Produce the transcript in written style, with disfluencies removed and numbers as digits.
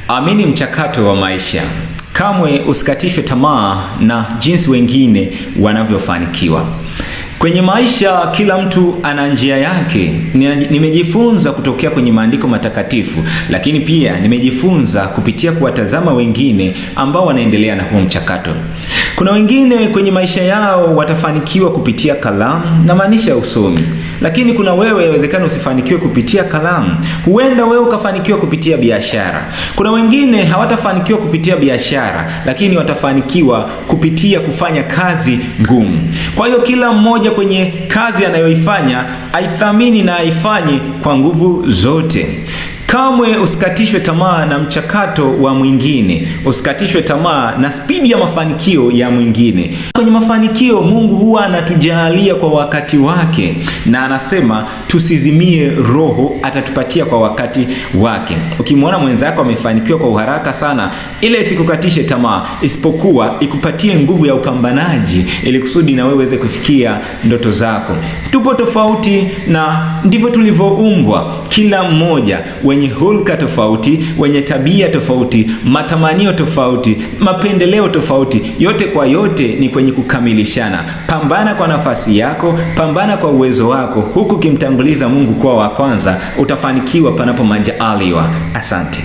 Amini mchakato wa maisha. Kamwe usikatishwe tamaa na jinsi wengine wanavyofanikiwa. Kwenye maisha kila mtu ana njia yake. Nimejifunza kutokea kwenye maandiko matakatifu, lakini pia nimejifunza kupitia kuwatazama wengine ambao wanaendelea na huo mchakato. Kuna wengine kwenye maisha yao watafanikiwa kupitia kalamu na maanisha ya usomi, lakini kuna wewe, yawezekana usifanikiwe kupitia kalamu. Huenda wewe ukafanikiwa kupitia biashara. Kuna wengine hawatafanikiwa kupitia biashara, lakini watafanikiwa kupitia kufanya kazi ngumu. Kwa hiyo kila mmoja kwenye kazi anayoifanya aithamini na aifanye kwa nguvu zote. Kamwe usikatishwe tamaa na mchakato wa mwingine, usikatishwe tamaa na spidi ya mafanikio ya mwingine. Kwenye mafanikio, Mungu huwa anatujalia kwa wakati wake, na anasema tusizimie roho, atatupatia kwa wakati wake. Ukimwona mwenzako amefanikiwa kwa uharaka sana, ile isikukatishe tamaa, isipokuwa ikupatie nguvu ya upambanaji, ili kusudi na wewe uweze kufikia ndoto zako. Tupo tofauti na ndivyo tulivyoumbwa, kila mmoja wenye hulka tofauti, wenye tabia tofauti, matamanio tofauti, mapendeleo tofauti. Yote kwa yote ni kwenye kukamilishana. Pambana kwa nafasi yako, pambana kwa uwezo wako, huku ukimtanguliza Mungu kuwa wa kwanza, utafanikiwa panapo majaliwa. Asante.